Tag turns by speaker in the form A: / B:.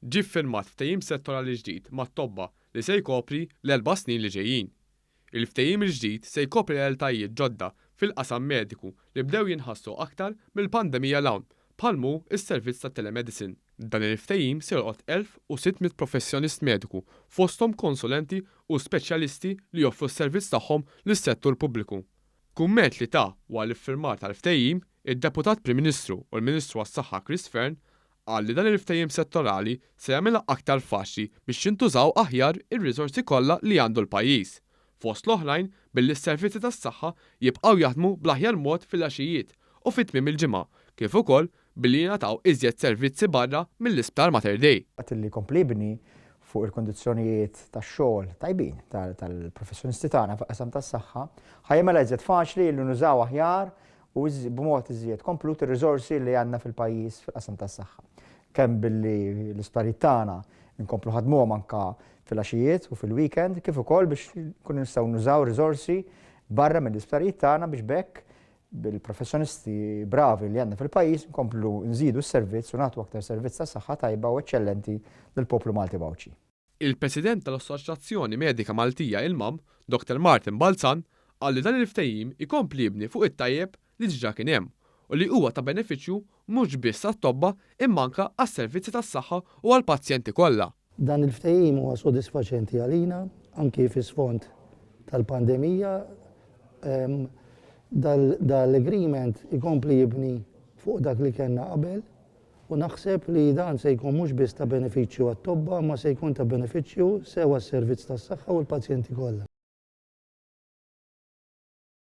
A: Ġie ffirmat ftehim settorali ġdid mat-tobba li se jkopri l-erba' snin li ġejjin. Il-ftehim il-ġdid se jkopri realtajiet ġodda fil-qasam mediku li bdew jinħassu aktar mill-pandemija 'l hawn, bħal mhu s-servizz tat-telemedicine. Dan il-ftehim se jolqot 1,600 professjonist mediku, fosthom konsulenti u speċjalisti li joffru s-servizz tagħhom lis-settur pubbliku. F'kumment li ta wara l-iffirmar tal-ftehim, id-Deputat Prim Ministru u l-Ministru għas-Saħħa Chris Fearne qal li dan il-ftehim settorali se jagħmilha aktar faċli biex jintużaw aħjar ir-riżorsi kollha li għandu l-pajjiż, fost l-oħrajn billi s-servizzi tas-saħħa jibqgħu jaħdmu bl-aħjar mod filgħaxijiet u fi tmiem il-ġimgħa, kif ukoll billi jingħataw iżjed servizzi barra mill-Isptar Mater Dei.
B: Waqt li jkompli jibni fuq il-kundizzjonijiet tax-xogħol tajbin tal-professjonisti tagħna fil-qasam tas-saħħa, ħa jagħmilha iżjed faċli li nużaw aħjar u b'mod iżjed komplut ir-riżorsi li għandna fil-pajjiż fil-qasam tas-saħħa. Kemm billi l-isptarijiet tagħna nkomplu nħaddmuhom anke filgħaxijiet u fil-weekend, kif ukoll biex nkunu nistgħu nużaw riżorsi barra mill-isptarijiet tagħna biex b'hekk bil-professjonisti bravi li għandna fil-pajjiż nkomplu nżidu s-servizz u nagħtu aktar servizz ta' saħħa tajba u eċċellenti lill-poplu Malti u Għawdxi.
A: Il-President tal-Assoċjazzjoni Medika Maltija, il-MAM, Dr Martin Balzan, qal li dan il-ftehim ikompli jibni fuq it-tajjeb li diġà kien hemm u li huwa ta' benefiċċju mhux biss għat-tobba imma anke għas-servizzi tas-saħħa u għall-pazjenti kollha.
C: Dan il-ftehim huwa sodisfaċenti għalina anki fi sfond tal-pandemija. Dal-agreement ikompli jibni fuq dak li kellna qabel U naħseb li dan se jkun mhux biss ta' benefiċċju għat-tobba imma se jkun ta' benefiċċju sew għas-servizz tas-saħħa u l-pazjenti kollha.